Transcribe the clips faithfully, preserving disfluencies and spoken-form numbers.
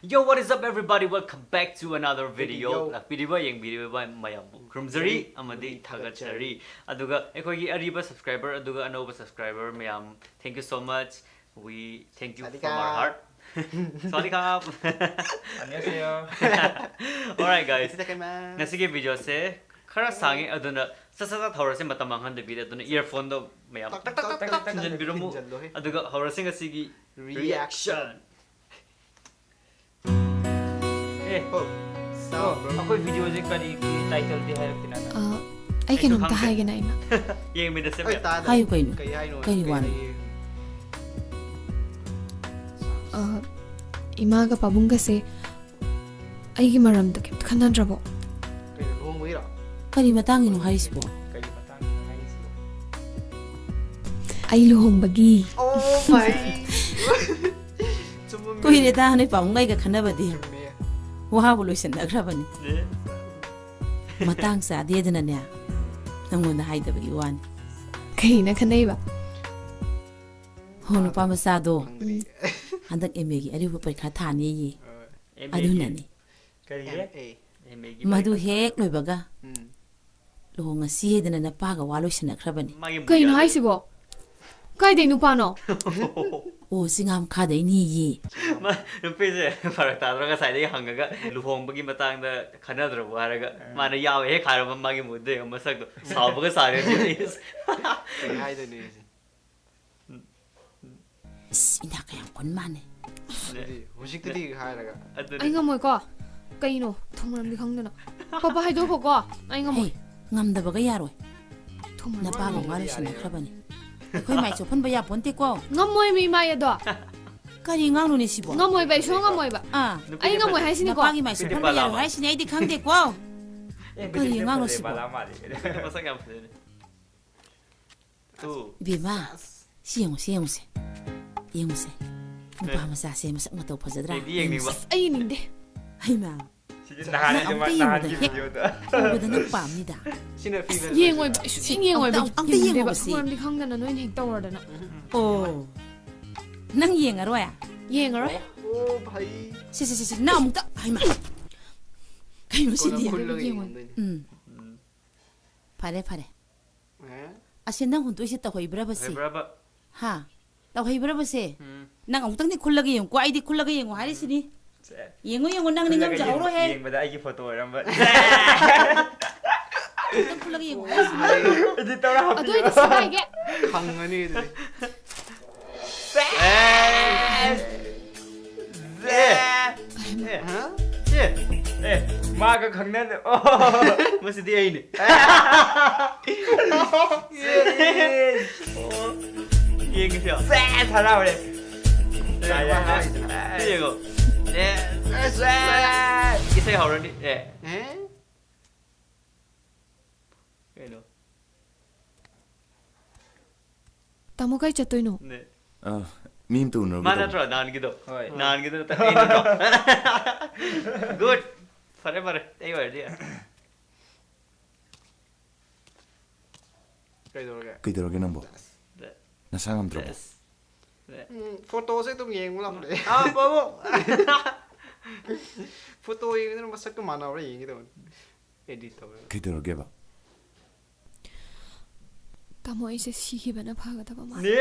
Yo, what is up, everybody? Welcome back to another video. Video. ꯂꯥꯛꯄꯤꯔꯤꯕ, ꯌꯦꯡꯕꯤꯔꯤꯕ ꯃꯌꯥꯝꯕꯨ ꯈꯨꯔꯨꯝꯖꯔꯤ ꯈꯨꯔꯨꯝꯖꯔꯤ, ꯑꯃꯗꯤ ꯊꯥꯒꯠꯆꯔꯤ꯫ ꯊꯥꯒꯠꯆꯔꯤ꯫ ꯑꯗꯨꯒ ꯑꯩꯈꯣꯏꯒꯤ ꯑꯔꯤꯕ subscriber ꯑꯗꯨꯒ ꯑꯅꯧꯕ subscriber ꯃꯌꯥꯝ, thank you so much. We thank you from our heart. ꯁ꯭ꯋꯥꯗꯤꯀꯥ꯫ ꯁ꯭ꯋꯥꯗꯤꯀꯥ꯫ 안녕하세요. Alright, guys. ꯁꯤꯗ ꯀꯩꯃ꯫ ꯉꯁꯤꯒꯤ videoꯁꯦ ꯈꯔ ꯁꯥꯡꯉꯤ, ꯑꯗꯨꯅ ꯁꯠ ꯁꯠ ꯁꯠ ꯍꯧꯔꯁꯦ, ꯃꯇꯝ ꯃꯥꯡꯍꯟꯗꯕꯤꯗ꯫ ꯑꯗꯨꯅ earphoneꯗꯣ ꯃꯌꯥꯝ ꯇꯛ ꯇꯛ ꯇꯛ ꯇꯛ ꯇꯛ ꯇꯛ ꯊꯤꯟꯖꯤꯟꯕꯤꯔꯝꯃꯨ꯫ ꯊꯤꯟꯖꯜꯂꯣꯍꯦ꯫ ꯑꯗꯨꯒ ꯍꯧꯔꯁꯦ ꯉꯁꯤꯒꯤ reaction꯫ Reaction꯫ ꯑꯦ, ꯑꯣ, ꯑꯩꯈꯣꯏ videoꯁꯦ ꯀꯔꯤꯒꯤ titleꯗꯤ ꯍꯥꯏꯔꯛꯇꯦ ꯅꯪꯅ? ꯑ, ꯑꯩ ꯑꯩꯁꯨ ꯀꯩꯅꯣꯝꯇ ꯈꯪꯗꯦ꯫ ꯍꯥꯏꯒꯦꯅ ꯑꯩꯅ꯫ ꯌꯦꯡꯃꯤꯟꯅꯁꯦ ꯑꯩ ꯃꯌꯥꯝ꯫ ꯇꯥꯗꯦ꯫ ꯍꯥꯏꯌꯨ ꯀꯩꯅꯣ? ꯀꯩ ꯍꯥꯏꯅꯣ? ꯀꯔꯤ ꯀꯩ ꯋꯥꯅꯣ? ꯍꯥꯏꯌꯦ? ꯑ, ꯏꯃꯥꯒ ꯄꯥꯕꯨꯡꯒꯁꯦ ꯑꯩꯒꯤ ꯃꯔꯝꯗ ꯀꯩꯝꯇ ꯈꯟꯅꯗ꯭ꯔꯕꯣ? ꯀꯩꯅꯣ, ꯂꯨꯍꯣꯡꯕꯒꯤꯔꯣ? ꯀꯔꯤ ꯃꯇꯥꯡꯒꯤꯅꯣ ꯍꯥꯏꯔꯤꯁꯤꯕꯣ? ꯀꯔꯤ ꯃꯇꯥꯡꯒꯤꯅꯣ ꯍꯥꯏꯔꯤꯁꯤꯕꯣ? ꯑꯩ ꯂꯨꯍꯣꯡꯕꯒꯤ꯫ Oh my꯫ ꯆꯨꯝꯃꯝꯃꯦ꯫ ꯀꯨꯏꯔꯦꯗ ꯅꯣꯏ ꯄꯥꯕꯨꯡꯒ ꯑꯩꯒ ꯈꯟꯅꯕꯗꯤ꯫ ꯆꯨꯝꯃꯦ꯫ ꯋꯥꯕꯨ ꯂꯣꯏꯁꯤꯟꯅꯈ꯭ꯔꯕꯅꯤ꯫ ꯑꯦ꯫ ꯃꯇꯥꯡ ꯆꯥꯗꯦꯗꯅꯅꯦ, ꯅꯪꯉꯣꯟꯗ ꯍꯥꯏꯗꯕꯒꯤ ꯋꯥꯅꯤ꯫ ꯀꯩꯅ ꯈꯟꯅꯩꯕ? ꯍꯣ, ꯅꯨꯄꯥ ꯃꯆꯥꯗꯣ ꯈꯪꯗ꯭ꯔꯤ꯫ ꯍꯟꯗꯛ MAꯒꯤ ꯑꯔꯤꯕ ꯄꯔꯤꯈꯥ ꯊꯥꯅꯦꯌꯦ꯫ ꯑ꯫ MAꯒꯤ? ꯑꯗꯨꯅꯅꯤ꯫ ꯀꯔꯤꯒꯤ? MA꯫ MAꯒꯤ ꯃꯗꯨ ꯄꯔꯤꯈꯥ ꯍꯦꯛ ꯊꯥꯔꯤꯕ? ꯂꯣꯏꯕꯒ ꯎꯝ꯫ ꯂꯨꯍꯣꯡꯉꯁꯤ ꯍꯥꯏꯗꯅ ꯅꯄꯥꯒ ꯋꯥ ꯂꯣꯏꯁꯤꯟꯅꯈ꯭ꯔꯕꯅꯤ꯫ ꯃꯥꯒꯤ ꯀꯩꯅꯣ ꯃꯨꯟꯗꯥꯗꯣ꯫ ꯍꯥꯏꯁꯤꯕꯣ? ꯀꯥꯏꯗꯩ ꯅꯨꯄꯥꯅꯣ? ꯑꯣ, ꯆꯤꯡꯉꯥꯝꯈꯥꯗꯩꯅꯤꯌꯦ꯫ ꯃꯥ, ꯅꯨꯄꯤꯁꯦ ꯐꯔꯛ ꯇꯥꯗ꯭ꯔꯣ? ꯉꯁꯥꯏꯗꯒꯤ ꯍꯪꯉꯒ ꯂꯨꯍꯣꯡꯕꯒꯤ ꯃꯇꯥꯡꯗ ꯈꯟꯅꯗ꯭ꯔꯕꯣ ꯍꯥꯏꯔꯒ, ꯑ꯫ ꯃꯥꯅ ꯌꯥꯎꯋꯦ ꯍꯦꯛ ꯍꯥꯏꯔꯕ ꯃꯥꯒꯤ ꯃꯨꯠꯇ ꯌꯦꯡꯉꯣ ꯃꯁꯛꯇꯣ꯫ ꯁꯥꯎꯕꯒ ꯁꯥꯔꯦ ꯍꯧꯖꯤꯛ꯫ ꯀꯩ ꯍꯥꯏꯗꯣꯏꯅꯣ ꯑꯩꯁꯦ? ꯑꯁ, ꯏꯅꯥꯛ ꯀꯌꯥꯝ ꯈꯨꯟ ꯃꯥꯟꯅꯦ꯫ ꯑꯗꯨꯗꯤ ꯍꯧꯖꯤꯛꯇꯗꯤ ꯍꯥꯏꯔꯒ꯫ ꯑꯗꯨꯅꯦ꯫ ꯑꯩ ꯉꯝꯃꯣꯏꯀꯣ꯫ ꯀꯩꯅꯣ? ꯊꯣꯡ ꯃꯔꯝꯗꯤ ꯈꯪꯗꯅ꯫ ꯄꯥꯄꯥ ꯍꯥꯏꯗꯣꯛꯈꯣꯀꯣ꯫ ꯑꯩ ꯉꯝꯃꯣꯏ꯫ ꯍꯦ, ꯉꯝꯗꯕꯒ ꯌꯥꯔꯣꯏ꯫ ꯊꯣꯡ ꯃꯔꯝꯗꯤ ꯅꯄꯥꯒ ꯈꯪꯗꯅ꯫ ꯋꯥ ꯂꯣꯏꯁꯤꯟꯅꯈ꯭ꯔꯕꯅꯤ꯫ ꯑꯩꯈꯣꯏ ꯃꯥꯏ ꯆꯣꯞꯍꯟꯕ ꯌꯥꯄꯣꯟꯇꯦꯀꯣ꯫ ꯉꯝꯃꯣꯏ ꯃꯤ ꯃꯥꯏ ꯑꯗꯣ꯫ ꯀꯔꯤ ꯑꯉꯥꯡꯅꯣꯅꯦ ꯁꯤꯕꯣ? ꯉꯝꯃꯣꯏꯕ, ꯑꯩ ꯁꯨꯡꯉꯝ ꯉꯝꯃꯣꯏꯕ꯫ ꯑꯥ꯫ ꯅꯨꯄꯤꯗꯤ ꯑꯩ ꯉꯝꯃꯣꯏ ꯐꯖꯩ꯫ ꯍꯥꯏꯁꯤꯅꯤꯀꯣ꯫ ꯅꯄꯥꯒꯤ ꯃꯥꯏ ꯅꯨꯄꯤꯗꯤ ꯆꯣꯞꯍꯟꯕ ꯄꯂꯥ ꯌꯥꯔꯣꯏ ꯃꯥꯜꯂꯤ꯫ ꯍꯥꯏꯁꯤꯅꯤ ꯑꯩꯗꯤ ꯈꯪꯗꯦꯀꯣ꯫ ꯑꯦ, ꯀꯔꯤ ꯅꯨꯄꯤꯗꯤ ꯑꯉꯥꯡꯅꯣ ꯐꯖꯩ, ꯁꯤꯕꯣ? ꯄꯂꯥ ꯃꯥꯜꯂꯤ꯫ ꯃꯁꯛ ꯌꯥꯝ ꯐꯖꯩꯅꯦ꯫ ꯇꯨ꯫ ꯏꯕꯦꯝꯃ, ꯁꯤ ꯌꯦꯡꯉꯨꯁꯦ, ꯌꯦꯡꯉꯨꯁꯦ꯫ ꯌꯦꯡꯉꯨꯁꯦ꯫ ꯅꯨꯄꯥ ꯑꯦ꯫ ꯃꯆꯥꯁꯦ ꯃꯁꯛ ꯃꯇꯧ ꯐꯖꯗ꯭ꯔꯥ? ꯑꯩꯗꯤ ꯌꯦꯡꯅꯤꯡꯕ꯫ ꯌꯦꯡꯉꯨꯁꯦ꯫ ꯑꯁ, ꯑꯩ ꯌꯦꯡꯅꯤꯡꯗꯦ꯫ ꯍꯩꯃꯥ꯫ ꯁꯤꯗꯤ ꯅꯪ ꯅꯍꯥꯟꯒꯤ ꯑꯝꯇ ꯃ-, ꯌꯦꯡꯉꯨꯗ, ꯅꯍꯥꯟꯒꯤ ꯍꯦꯛ videoꯗ꯫ ꯎꯕꯗ ꯅꯪ ꯄꯥꯝꯅꯤꯗ꯫ ꯁꯤꯅ ꯑꯁ, ꯐꯤꯃꯦꯜ ꯌꯦꯡꯉꯣꯏꯕ, ꯚꯔꯖꯟ꯫ ꯁꯨꯡꯌꯦꯡ ꯌꯦꯡꯉꯣꯏꯕ, ꯑꯝꯇ, ꯑꯝꯇ ꯌꯦꯡꯅꯤꯡꯗꯦꯕ꯫ ꯌꯦꯡꯉꯨꯁꯤ꯫ ꯃꯔꯝꯗꯤ ꯈꯪꯗꯅ ꯅꯣꯏꯅ ꯍꯦꯛ ꯇꯧꯔꯗꯅ꯫ ꯑꯣ꯫ ꯅꯪ ꯌꯦꯡꯉꯔꯣꯏ? ꯑꯣ, ꯚꯥꯏ꯫ ꯁꯦ, ꯁꯦ, ꯁꯦ, ꯁꯦ, ꯅꯪ ꯑꯃꯨꯛꯇ, ꯍꯩꯃꯥ꯫ ꯀꯩꯅꯣ ꯁꯤꯗꯤ? ꯀꯣꯟꯅ ꯈꯨꯜꯂꯒ ꯌꯦꯡꯉꯣ꯫ ꯌꯦꯡꯉꯝꯗꯣꯏꯅꯦ꯫ ꯎꯝ꯫ ꯐꯔꯦ, ꯐꯔꯦ꯫ ꯑꯦ? ꯑꯁꯤ ꯅꯪ ꯍꯨꯟꯗꯣꯛꯏꯁꯦ ꯇꯧꯍꯩꯕ꯭ꯔꯕ ꯁꯤ? ꯇꯧꯍꯩꯕ꯭ꯔꯕ? ꯍꯥ? ꯇꯧꯍꯩꯕ꯭ꯔꯕ ꯁꯤ? ꯎꯝ꯫ ꯅꯪ ꯑꯃꯨꯛꯇꯪꯗꯤ ꯈꯨꯜꯂꯒ ꯌꯦꯡꯉꯨꯀꯣ, ꯑꯩꯗꯤ ꯈꯨꯜꯂꯒ ꯌꯦꯡꯉꯨ ꯍꯥꯏꯔꯤꯁꯤꯅꯤ꯫ ꯁꯦ꯫ ꯌꯦꯡꯉꯨ, ꯌꯦꯡꯉꯨ, ꯅꯪ ꯈꯨꯜꯂꯒ ꯅꯤꯡꯉꯝꯖꯍꯧꯔꯣꯍꯦ꯫ ꯌꯦꯡ-, ꯌꯦꯡꯕꯗ ꯑꯩꯒꯤ ꯐꯣꯇꯣ ꯑꯣꯏꯔꯝꯕ꯫ ꯑꯃꯨꯛꯇꯪ ꯈꯨꯜꯂꯒ ꯌꯦꯡꯉꯨ ꯍꯥꯏꯔꯤꯁꯤꯅꯤ꯫ ꯑꯗꯨ ꯇꯧꯔ ꯑꯗꯨ ꯑꯣꯏꯗꯤ ꯍꯥꯞꯄꯤꯔꯣ꯫ ꯁꯦꯒꯥꯏꯒꯦ꯫ ꯈꯪꯉꯅꯤ ꯑꯗꯨꯗꯤ꯫ ꯑꯦ! ꯑꯦ! ꯑꯦ! ꯍꯥ? ꯑꯦ! ꯑꯦ! ꯃꯥꯒ ꯈꯪꯅꯗ-, ꯑꯣ! ꯃꯁꯤꯗꯤ ꯑꯩꯅꯤ꯫ ꯑꯣ! ꯌꯦꯡꯒꯦꯁꯦ꯫ ꯁꯦꯁ! ꯍꯔꯥꯎꯔꯦ꯫ ꯌꯥꯏ, ꯌꯥꯏ, ꯌꯥꯏ꯫ ꯁꯤ ꯌꯦꯡꯉꯣ꯫ ꯑꯦ! ꯁꯦꯁ! ꯏꯁꯩ ꯍꯧꯔꯅꯤ꯫ ꯑꯦ! ꯑꯦ? ꯀꯩꯅꯣ? ꯇꯥꯃꯣ ꯀꯥꯏ ꯆꯠꯇꯣꯏꯅꯣ? ꯅꯦ꯫ ꯑ, ꯃꯤ ꯑꯝꯇ ꯎꯅꯔꯨꯒꯦ ꯃꯥ ꯇꯧꯕ꯫ ꯅꯠꯇ꯭ꯔꯣ ꯅꯍꯥꯟꯒꯤꯗꯣ? ꯍꯣꯏ꯫ ꯅꯍꯥꯟꯒꯤꯗꯣ ꯅꯠꯇ꯭ꯔꯣ? ꯑꯩ ꯅꯠꯇ꯭ꯔꯣ? Good. ꯐꯔꯦ, ꯐꯔꯦ꯫ ꯑꯩ ꯑꯣꯏꯔꯗꯤ ꯌꯥꯔꯦ꯫ ꯀꯩꯗꯧꯔꯒꯦ? ꯀꯩꯗꯧꯔꯒꯦ ꯅꯪꯕꯣ? ꯅꯦ꯫ ꯅꯁꯥ ꯉꯝꯗ꯭ꯔꯕꯣ? ꯅꯦ꯫ ꯎꯝ, ꯐꯣꯇꯣꯁꯦ ꯑꯗꯨꯝ ꯌꯦꯡꯕ ꯂꯥꯛꯄꯅꯦ꯫ ꯑꯥ, ꯄꯥꯕꯨꯡ꯫ ꯐꯣꯇꯣ ꯌꯦꯡꯗꯅ ꯃꯁꯛꯇꯣ ꯃꯥꯟꯅꯕ꯭ꯔꯥ ꯌꯦꯡꯒꯦ ꯇꯧꯕꯅꯦ꯫ Edit ꯇꯧꯔꯒ꯫ ꯀꯩꯗꯧꯔꯒꯦꯕ? ꯇꯥꯃꯣ, ꯑꯩꯁꯦ ꯁꯤꯈꯤꯕꯅ ꯐꯒꯗꯕ ꯃꯥꯜꯂꯦ꯫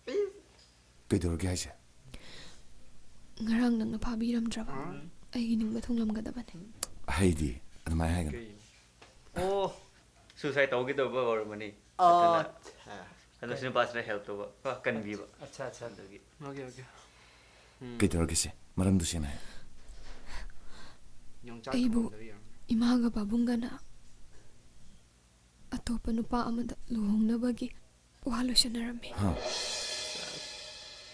ꯅꯦ꯫ ꯀꯩꯗꯧꯔꯒꯦ ꯍꯥꯏꯁꯦ? ꯉꯔꯥꯡ ꯅꯪꯅ ꯐꯥꯕꯤꯔꯝꯗ꯭ꯔꯕ? ꯑꯥ꯫ ꯑꯩꯒꯤ ꯅꯤꯡꯕ ꯊꯨꯡꯂꯝꯒꯗꯕꯅꯦ꯫ ꯑꯩꯗꯤ ꯑꯗꯨꯃꯥꯏꯅ ꯍꯥꯏꯒꯅꯨ꯫ ꯀꯩ? ꯑꯣ, suicide ꯇꯧꯒꯦ ꯇꯧꯕ ꯑꯣꯏꯔꯝꯃꯅꯤ꯫ ꯑꯣ, ꯑꯗꯨꯅ, ꯑꯠꯁꯥ꯫ ꯑꯗꯨꯁꯨ ꯅꯨꯄꯥꯁꯤꯅ help ꯇꯧꯕ, ꯀꯣ, ꯀꯟꯕꯤꯕ꯫ ꯑꯠꯁꯥ, ꯑꯠꯁꯥ꯫ ꯑꯗꯨꯒꯤ꯫ Okay, okay. ꯎꯝ꯫ ꯀꯩꯗꯧꯔꯒꯦ ꯁꯦ? ꯃꯔꯝꯗꯨ ꯁꯦꯡꯅ ꯍꯥꯏꯌꯨ꯫ ꯌꯣꯡꯆꯥꯛ ꯑꯩꯕꯨ ꯊꯝꯐꯝꯗ ꯌꯦꯡꯉꯣ꯫ ꯏꯃꯥꯒ ꯄꯥꯕꯨꯡꯒꯅ ꯑꯇꯣꯞꯄ ꯅꯨꯄꯥ ꯑꯃꯗ ꯂꯨꯍꯣꯡꯅꯕꯒꯤ ꯋꯥ ꯂꯣꯏꯁꯤꯟꯅꯔꯝꯃꯤ꯫ ꯍꯥ?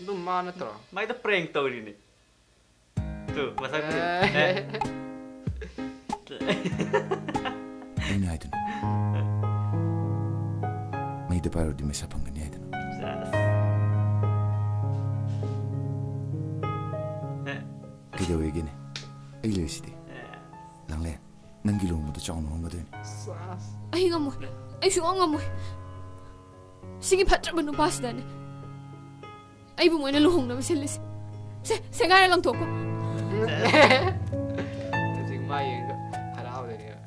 ꯑꯗꯨꯝ ꯃꯥ ꯅꯠꯇ꯭ꯔꯣ? ꯃꯥꯏꯗ prank ꯇꯧꯔꯤꯅꯦ꯫ ꯇꯨ, ꯃꯁꯛ ꯇꯨ꯫ ꯑꯦ꯫ ꯑꯦ꯫ ꯑꯩꯅ ꯍꯥꯏꯗꯨꯅ, ꯃꯩꯗ ꯄꯥꯏꯔꯨꯔꯗꯤ ꯃꯩꯁꯥ ꯐꯪꯒꯅꯤ ꯍꯥꯏꯗꯅ꯫ ꯁꯦꯁ꯫ ꯑꯦ꯫ ꯀꯩꯗꯧꯋꯦꯒꯦꯅꯦ? ꯑꯩ ꯂꯩꯔꯤꯁꯤꯗꯤ꯫ ꯑꯦ꯫ ꯂꯥꯡꯂꯦꯟ, ꯅꯪꯒꯤ ꯂꯨꯍꯣꯡꯕꯗꯣ ꯆꯥꯎꯅ ꯍꯣꯡꯒꯗꯣꯏꯅꯤ꯫ ꯁꯥꯁ꯫ ꯑꯩ ꯉꯝꯃꯣꯏ꯫ ꯑꯩ ꯁꯨꯡꯉꯝ ꯉꯝꯃꯣꯏ꯫ ꯁꯤꯒꯤ ꯐꯠꯇ꯭ꯔꯕ ꯅꯨꯄꯥꯁꯤꯗꯅꯦ ꯑꯩꯕꯨ ꯃꯣꯏꯅ ꯂꯨꯍꯣꯡꯅꯕ ꯁꯤꯜꯂꯤꯁꯦ꯫ ꯁꯦ, ꯁꯦꯒꯥꯏꯔ ꯂꯪꯊꯣꯛꯈꯣ꯫ ꯍꯧꯖꯤꯛ ꯃꯥ ꯌꯦꯡꯉꯒ ꯍꯔꯥꯎꯗꯣꯏꯅꯦꯕ꯫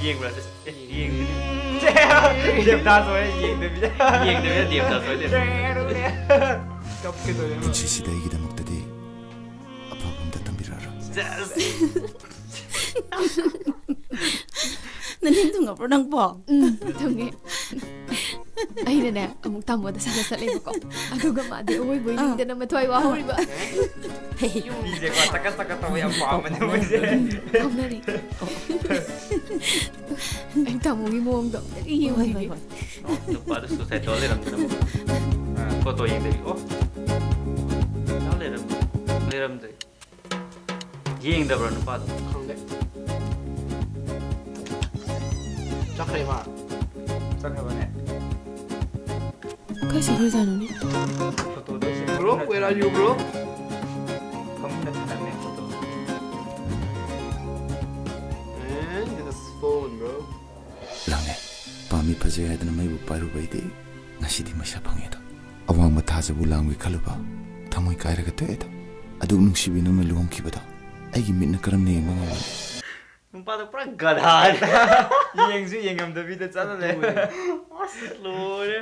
ꯌꯦꯡꯕ꯭ꯔꯥ? ꯑꯦ, ꯌꯦꯡꯗꯣꯏꯅꯦ꯫ ꯗꯦꯕꯗꯥꯁ ꯍꯣꯏ ꯌꯦꯡꯗꯕꯤꯗ꯫ ꯌꯦꯡꯗꯕꯤꯗ ꯗꯦꯕꯗꯥꯁ ꯍꯣꯏ ꯂꯩꯔꯝꯃꯦ꯫ ꯀꯞꯀꯦ ꯇꯧꯋꯦ꯫ ꯄꯨꯟꯁꯤꯁꯤꯗ ꯑꯩꯒꯤꯗꯃꯛꯇꯗꯤ ꯑꯐꯕ ꯑꯝꯇ ꯇꯝꯕꯤꯔꯛꯑꯔꯣꯏ꯫ ꯅꯅꯦ ꯊꯨꯡꯉꯕ꯭ꯔꯣ ꯅꯪꯕꯣ? ꯎꯝ, ꯊꯨꯡꯉꯦ꯫ ꯑꯩꯅꯅꯦ, ꯑꯃꯨꯛ ꯇꯥꯃꯣꯗ ꯁꯥꯟꯅ ꯆꯠꯂꯦꯕꯀꯣ꯫ ꯑꯗꯨꯒ ꯃꯥꯗꯤ ꯑꯋꯣꯏꯕꯣꯏ ꯑꯥ꯫ ꯅꯤꯡꯗꯅ ꯃꯊ꯭ꯋꯥꯏ ꯋꯥꯍꯧꯔꯤꯕ꯫ ꯃꯤꯁꯦꯀꯣ ꯆꯀꯠ ꯆꯀꯠ ꯇꯧꯕ ꯌꯥꯝ ꯄꯥꯝꯕꯅꯦ ꯃꯣꯏꯁꯦ꯫ ꯐꯥꯎꯅꯔꯤ꯫ ꯑꯩ ꯇꯥꯃꯣꯒꯤ ꯃꯑꯣꯡꯗꯣ ꯑꯝꯇ ꯍꯣꯏ, ꯍꯣꯏ, ꯌꯦꯡꯕꯤꯒꯦ꯫ ꯍꯣꯏ꯫ ꯑꯣ, ꯅꯨꯄꯥꯗꯣ suicide ꯇꯧꯔ ꯂꯩꯔꯝꯗꯅ꯫ ꯑꯥ꯫ ꯐꯣꯇꯣ ꯌꯦꯡꯗꯕꯤ꯫ ꯑꯣ꯫ ꯌꯥꯝ ꯂꯩꯔꯝ-, ꯂꯩꯔꯝꯗ꯭ꯔꯦ꯫ ꯌꯦꯡꯗꯕ꯭ꯔꯣ ꯅꯨꯄꯥꯗꯣ? ꯈꯪꯗꯦ꯫ ꯆꯠꯈ꯭ꯔꯦ ꯃꯥ꯫ ꯆꯠꯈ꯭ꯔꯕꯅꯦ꯫ ꯀꯥꯏ ꯆꯠꯈ꯭ꯔꯖꯥꯠꯅꯣꯅꯦ? ꯐꯣꯇꯣꯗꯣ ꯁꯤ Bro, where are you, bro? ꯐꯃꯨꯡꯗ ꯊꯅꯝꯃꯦ photo. And his phone, bro. ꯂꯥꯡꯉꯦ꯫ ꯄꯥꯝꯃꯤ ꯐꯖꯩ ꯍꯥꯏꯗꯅ ꯃꯩꯕꯨ ꯄꯥꯏꯔꯨꯕꯩꯗꯤ ꯉꯁꯤꯗꯤ ꯃꯩꯁꯥ ꯐꯪꯉꯦꯗꯣ꯫ ꯑꯋꯥꯡꯕ ꯊꯥꯖꯕꯨ ꯂꯥꯝꯒꯦ ꯈꯜꯂꯨꯕ ꯊꯃꯣꯏ ꯀꯥꯏꯔꯒ ꯇꯣꯛꯑꯦꯗꯣ꯫ ꯑꯗꯨꯛ ꯅꯨꯡꯁꯤꯕꯤ ꯅꯪꯅ ꯂꯨꯍꯣꯡꯈꯤꯕꯗꯣ ꯑꯩꯒꯤ ꯃꯤꯠꯅ ꯀꯔꯝꯅ ꯌꯦꯡꯕ ꯉꯝꯒꯅꯤ? ꯅꯨꯄꯥꯗꯣ ꯄꯨꯔꯥ ꯒꯙꯥꯅꯤ꯫ ꯌꯦꯡꯁꯨ ꯌꯦꯡꯉꯝꯗꯕꯤꯗ ꯆꯠꯂ ꯂꯩ꯫ ꯑꯗꯨꯅꯦ꯫ ꯑꯁ, ꯂꯣꯏꯔꯦ꯫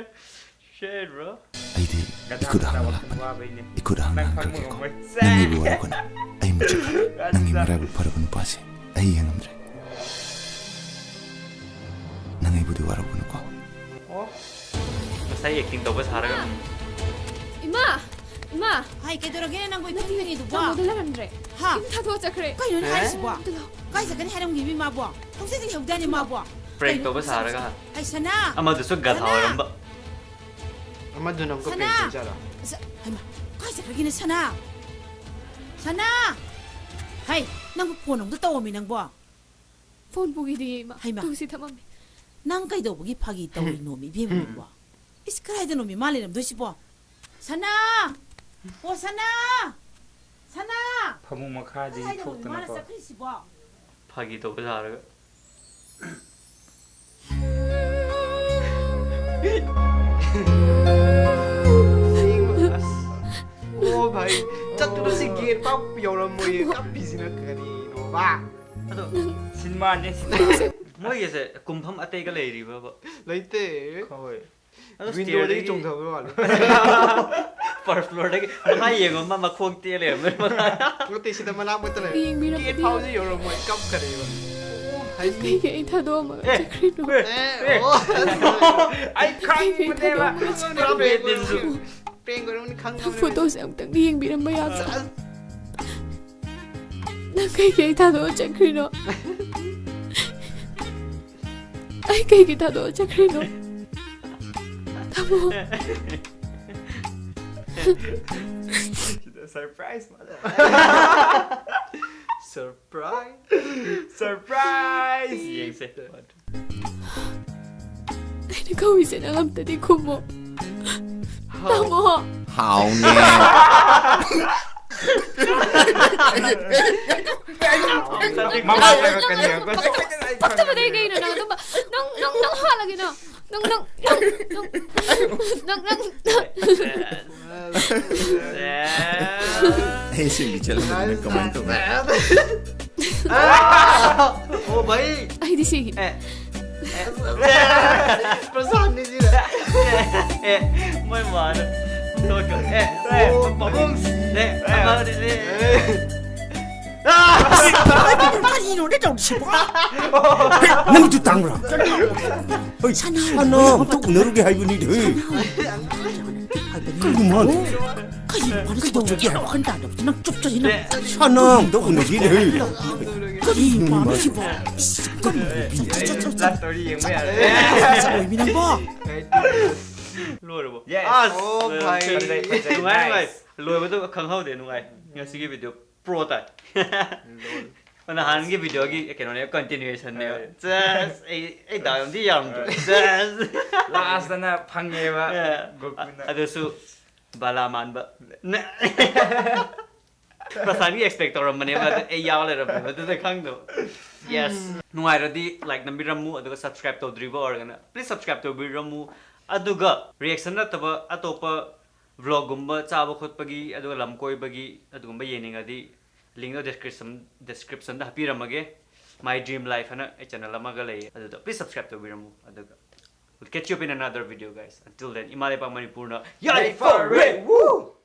Shit, bro꯫ ꯑꯩꯗꯤ ꯒꯙꯥ ꯏꯈꯨꯠ ꯍꯥꯡꯅ ꯃꯆꯥ ꯂꯥꯛꯄꯅꯤ꯫ ꯋꯥꯕꯩꯅꯦ꯫ ꯏꯈꯨꯠ ꯍꯥꯡꯅ ꯅꯪ ꯈꯪꯕ ꯍꯟꯈ꯭ꯔꯒꯦꯀꯣ꯫ ꯉꯝꯃꯣꯏ꯫ ꯅꯪ ꯑꯩꯕꯨ ꯋꯥꯔꯧꯒꯅꯨ꯫ ꯑꯩ ꯃꯨꯠꯆꯈ꯭ꯔꯦ꯫ ꯅꯪꯒꯤ ꯒꯙꯥ꯫ ꯃꯔꯥꯏꯕꯛ ꯐꯔꯕ ꯅꯨꯄꯥꯁꯦ ꯑꯩ ꯌꯦꯡꯉꯝꯗ꯭ꯔꯦ꯫ ꯅꯪ ꯑꯩꯕꯨꯗꯤ ꯋꯥꯔꯧꯒꯅꯨꯀꯣ꯫ ꯑꯣ꯫ ꯉꯁꯥꯏ acting ꯇꯧꯕ ꯁꯥꯔꯒ꯫ ꯏꯃꯥ! ꯏꯃꯥ! ꯍꯥꯏ, ꯀꯩꯗꯧꯔꯒꯦꯅꯦ ꯅꯪꯕꯨ ꯏꯐꯝ ꯐꯝꯃꯤꯗꯨꯕꯣ? ꯇꯥꯃꯣꯗꯣ ꯂꯩꯔꯝꯗ꯭ꯔꯦ꯫ ꯍꯥ? ꯌꯨꯝ ꯊꯥꯗꯣꯛꯑ ꯆꯠꯈ꯭ꯔꯦ꯫ ꯀꯩꯅꯣꯅꯦ ꯍꯥꯏꯁꯤꯕꯣ? ꯑꯝꯇ ꯂꯥꯛꯑꯣ꯫ ꯀꯥꯏ ꯆꯠꯀꯅꯤ ꯍꯥꯏꯔꯝꯒꯦ ꯃꯥꯕꯣ? ꯍꯧꯖꯤꯛꯇ ꯂꯩꯍꯧꯗꯥꯏꯅꯦ ꯃꯥꯕꯣ? Prank ꯀꯩꯅꯣ ꯇꯧꯕ ꯁꯥꯔꯒ꯫ ꯍꯥꯏ, ꯁꯅꯥ! ꯑꯃꯗꯨꯁꯨ ꯒꯙꯥ ꯁꯅꯥ! ꯑꯣꯏꯔꯝꯕ꯫ ꯑꯃꯗꯨꯅ ꯑꯃꯨꯛꯀ ꯁꯅꯥ! Prank ꯇꯧꯖꯥꯠꯂꯣ? ꯑꯁ, ꯍꯩꯃꯥ, ꯀꯥꯏ ꯆꯠꯈ꯭ꯔꯒꯦꯅꯦ ꯁꯅꯥ? ꯁꯅꯥ! ꯍꯩ, ꯅꯪꯕꯨ phone ꯑꯃꯨꯛꯇ ꯇꯧꯔꯝꯃꯤ ꯅꯪꯕꯣ? Phone ꯄꯨꯈꯤꯗꯦ, ꯏꯃꯥ꯫ ꯍꯩꯃꯥ꯫ ꯇꯨꯁꯤ ꯊꯝꯃꯝꯃꯦ꯫ ꯅꯪ ꯀꯩꯗꯧꯕꯒꯤ ꯐꯥꯒꯤ ꯇꯧꯔꯤꯅꯣꯃꯤ, ꯏꯕꯦꯝꯃ ꯅꯪꯕꯣ? ꯏꯁ, ꯀꯗꯥꯏꯗꯅꯣꯃꯤ ꯃꯥ ꯂꯩꯔꯝꯗꯣꯏꯁꯤꯕꯣ? ꯁꯅꯥ! ꯑꯣ, ꯁꯅꯥ! ꯁꯅꯥ! ꯐꯃꯨꯡ ꯃꯈꯥꯗꯒꯤ ꯀꯗꯥꯏꯗꯅꯣꯃꯤ ꯃꯥꯅ ꯊꯣꯛꯇꯅꯀꯣ꯫ ꯆꯠꯈ꯭ꯔꯤꯁꯤꯕꯣ? ꯐꯥꯒꯤ ꯇꯧꯕ ꯁꯥꯔꯒ꯫ ꯄꯥꯛ ꯌꯧꯔꯝꯃꯣꯏꯌꯦ꯫ ꯀꯞꯄꯤꯁꯤꯅ ꯀꯔꯤꯅꯣꯕ? ꯑꯗꯣ ꯁꯤꯅꯦꯃꯥꯅꯦ, ꯁꯤꯅꯦꯃꯥ꯫ ꯃꯣꯏꯒꯤꯁꯦ ꯀꯨꯝꯐꯝ ꯑꯇꯩꯒ ꯂꯩꯔꯤꯕꯕ? ꯂꯩꯇꯦ꯫ ꯍꯣꯏ꯫ ꯑꯗꯣ ꯋꯤꯟꯗꯣꯗꯒꯤ ꯁ꯭ꯇꯦꯌꯔꯗꯒꯤ ꯆꯣꯡꯊꯕ ꯃꯥꯜꯂꯦ꯫ ꯐꯥꯔꯁ ꯐ꯭ꯂꯣꯔꯗꯒꯤ ꯃꯈꯥ ꯌꯦꯡꯉꯣ, ꯃꯥ ꯃꯈꯣꯡ ꯇꯦꯛꯑ ꯂꯩꯔꯝꯃꯦ ꯃꯈꯥ꯫ ꯅꯠꯇꯦ, ꯁꯤꯗ ꯃꯅꯥꯛ ꯃꯛꯇ ꯂꯩꯔꯦ꯫ ꯌꯦꯡꯕꯤꯔꯝꯕꯗꯤ ꯒꯦꯠ ꯐꯥꯎꯁꯤ ꯌꯧꯔꯝꯃꯣꯏ, ꯀꯞꯈ꯭ꯔꯦꯕ꯫ ꯍꯥꯏꯗꯤ ꯀꯩꯒꯤ ꯑꯩ ꯊꯥꯗꯣꯛꯑꯝꯃꯒ ꯑꯦ, ꯆꯠꯈ꯭ꯔꯤꯅꯣ? ꯑꯦ, ꯑꯦ, ꯑꯦ, ꯑꯣ꯫ ꯑꯩ ꯈꯪꯕꯅꯦꯕ꯫ ꯄꯨꯔꯥ ꯄ꯭ꯔꯦꯡ ꯑꯣꯏꯔꯝꯅꯤ, ꯄ꯭ꯔꯦꯡ ꯑꯣꯏꯔꯝꯅꯤ ꯈꯪꯉꯕꯅꯦ꯫ ꯐꯣꯇꯣꯁꯦ ꯑꯃꯨꯛꯇꯪꯗꯤ ꯌꯦꯡꯕꯤꯔꯝꯕ ꯌꯥꯗ꯭ꯔꯥ? ꯅꯪ ꯀꯩꯒꯤ ꯑꯩ ꯊꯥꯗꯣꯛꯑ ꯆꯠꯈ꯭ꯔꯤꯅꯣ? ꯑꯩ ꯀꯩꯒꯤ ꯊꯥꯗꯣꯛꯑ ꯆꯠꯈ꯭ꯔꯤꯅꯣ? ꯊꯥꯗꯣꯛꯑꯣ꯫ ꯁꯔꯄ꯭ꯔꯥꯏꯁ ꯃꯥꯜꯂꯦ꯫ ꯁꯔꯄ꯭ꯔꯥꯏꯁ꯫ ꯁꯔꯄ꯭ꯔꯥꯏꯁ꯫ ꯌꯦꯡꯁꯦ꯫ ꯑꯩꯅ ꯀꯧꯔꯤꯁꯦ ꯅꯪ ꯑꯝꯇꯗꯤ ꯈꯨꯝꯃꯣ꯫ ꯇꯥꯃꯣ꯫ ꯍꯥꯎꯅꯦ꯫ ꯃꯃꯥ ꯀꯣꯏꯔꯛꯀꯅꯤ ꯑꯩꯈꯣꯏ꯫ ꯄꯛꯇꯕꯗꯩ ꯀꯩꯅꯣ ꯅꯪ ꯑꯗꯨꯝꯕ ꯅꯪ ꯅꯪ ꯅꯪ ꯍꯥꯜꯂꯒꯦ ꯅꯪ ꯅꯪ ꯅꯪ ꯅꯪ ꯅꯪ ꯅꯪ ꯅꯪ ꯑꯩ ꯁꯤꯒꯤ ꯆꯠꯂꯝꯕꯗꯨꯅ ꯀꯃꯥꯏꯅ ꯇꯧꯕ? ꯑꯣ ꯚꯥꯏ꯫ ꯑꯩꯗꯤ ꯁꯤꯒꯤ ꯑꯦ, ꯄ꯭ꯔꯁꯥꯟꯅꯤꯁꯤꯅ꯫ ꯑꯦ, ꯃꯣꯏ ꯃꯥꯅ ꯊꯣꯛꯈ꯭ꯔꯦ꯫ ꯑꯦ, ꯑꯦ, ꯄꯥꯕꯨꯡ꯫ ꯑꯦ, ꯑꯉꯥꯡꯗꯤ꯫ ꯀꯔꯤꯅꯣꯅꯦ ꯇꯧꯔꯤꯁꯤꯕꯣ? ꯅꯪꯁꯨ ꯇꯥꯡꯕ꯭ꯔꯥ? ꯍꯣꯏ, ꯁꯅꯥ ꯑꯝꯇ ꯎꯅꯔꯨꯒꯦ ꯍꯥꯏꯕꯅꯤꯅꯦ꯫ ꯀꯩꯅꯣ ꯃꯥꯅ? ꯀꯩꯅꯣ ꯃꯥꯅ ꯁꯤ ꯇꯧꯔꯒꯦ ꯍꯥꯏꯕ? ꯋꯥꯈꯜ ꯇꯥꯗꯕꯁꯤ ꯅꯪ ꯆꯨꯞ ꯆꯠꯁꯤ ꯅꯪ꯫ ꯁꯅꯥ ꯑꯝꯇ ꯎꯅꯒꯦꯅꯦ꯫ ꯀꯔꯤ ꯃꯥꯅ ꯁꯤꯕꯣ? ꯏꯁ, ꯀꯔꯤ ꯅꯨꯄꯤꯅꯣ? ꯆꯠ, ꯆꯠ, ꯆꯠ, ꯆꯠ꯫ ꯂꯥꯁ ꯁ꯭ꯇꯣꯔꯤ ꯌꯦꯡꯕ ꯌꯥꯔꯦ꯫ ꯆꯠ, ꯑꯣꯏꯕꯤ ꯅꯪꯕꯣ? ꯂꯣꯏꯔꯕꯣ? Yes. ꯑꯁ, ꯑꯣ, ꯐꯩ꯫ ꯐꯖꯩ, ꯐꯖꯩ, ꯅꯨꯡꯉꯥꯏ, ꯅꯨꯡꯉꯥꯏ꯫ ꯂꯣꯏꯕꯗꯣ ꯈꯪꯍꯧꯗꯦ, ꯅꯨꯡꯉꯥꯏ꯫ ꯉꯁꯤꯒꯤ ꯚꯤꯗꯤꯑꯣ ꯄ꯭ꯔꯣ ꯇꯥꯏ꯫ ꯅꯍꯥꯟꯒꯤ ꯚꯤꯗꯤꯑꯣꯒꯤ ꯀꯩꯅꯣꯅꯦ, ꯀꯟꯇꯤꯅ꯭ꯌꯨꯑꯦꯁꯟꯅꯦꯕ꯫ ꯍꯣꯏ꯫ ꯆꯦꯁ, ꯑꯩ, ꯑꯩ ꯗꯥꯎ ꯌꯥꯝ ꯊꯤ ꯌꯥꯔꯝꯗ꯭ꯔꯣ? ꯆꯦꯁ꯫ ꯂꯥꯁꯇꯅ ꯐꯪꯉꯦꯕ, ꯑꯦ, ꯒꯣꯀꯨꯜꯅ꯫ ꯑꯗꯨꯁꯨ ꯕꯂꯥ ꯃꯥꯟꯕ꯫ ꯅ-, ꯄ꯭ꯔꯁꯥꯟꯒꯤ ꯑꯦꯛꯁꯄꯦꯛ ꯇꯧꯔꯝꯕꯅꯦꯕ, ꯑꯗꯨ ꯑꯩ ꯌꯥꯎ ꯂꯩꯔꯝꯃꯦꯕ, ꯑꯗꯨꯗ ꯈꯪꯗꯕ꯫ ꯌꯦꯁ꯫ ꯅꯨꯡꯉꯥꯏꯔꯗꯤ ꯂꯥꯏꯛ ꯅꯝꯕꯤꯔꯝꯃꯨ, ꯑꯗꯨꯒ ꯁꯕꯁꯀ꯭ꯔꯥꯏꯕ ꯇꯧꯗ꯭ꯔꯤꯕ ꯑꯣꯏꯔꯒꯅ ꯄ꯭ꯂꯤꯖ ꯁꯕꯁꯀ꯭ꯔꯥꯏꯕ ꯇꯧꯕꯤꯔꯝꯃꯨ꯫ ꯑꯗꯨꯒ ꯔꯤꯌꯦꯛꯁꯟ ꯅꯠꯇꯕ ꯑꯇꯣꯞꯄ Vlogꯒꯨꯝꯕ ꯆꯥꯕ ꯈꯣꯠꯄꯒꯤ, ꯑꯗꯨꯒ ꯂꯝ ꯀꯣꯏꯕꯒꯤ, ꯑꯗꯨꯒꯨꯝꯕ ꯌꯦꯡꯅꯤꯡꯉꯗꯤ linkꯗꯣ description descriptionꯗ ꯍꯥꯞꯄꯤꯔꯝꯃꯒꯦ. My Dream Life ꯍꯥꯏꯅ ꯑꯩ channel ꯑꯃꯒ ꯂꯩꯌꯦ, ꯑꯗꯨꯗ please subscribe ꯇꯧꯕꯤꯔꯝꯃꯨ. ꯑꯗꯨꯒ we'll catch you up in another video, guys. Until then, ꯏꯃꯥ ꯂꯩꯄꯥꯛ ꯃꯅꯤꯄꯨꯔꯅ ꯌꯥꯏꯐꯔꯦ! Woo!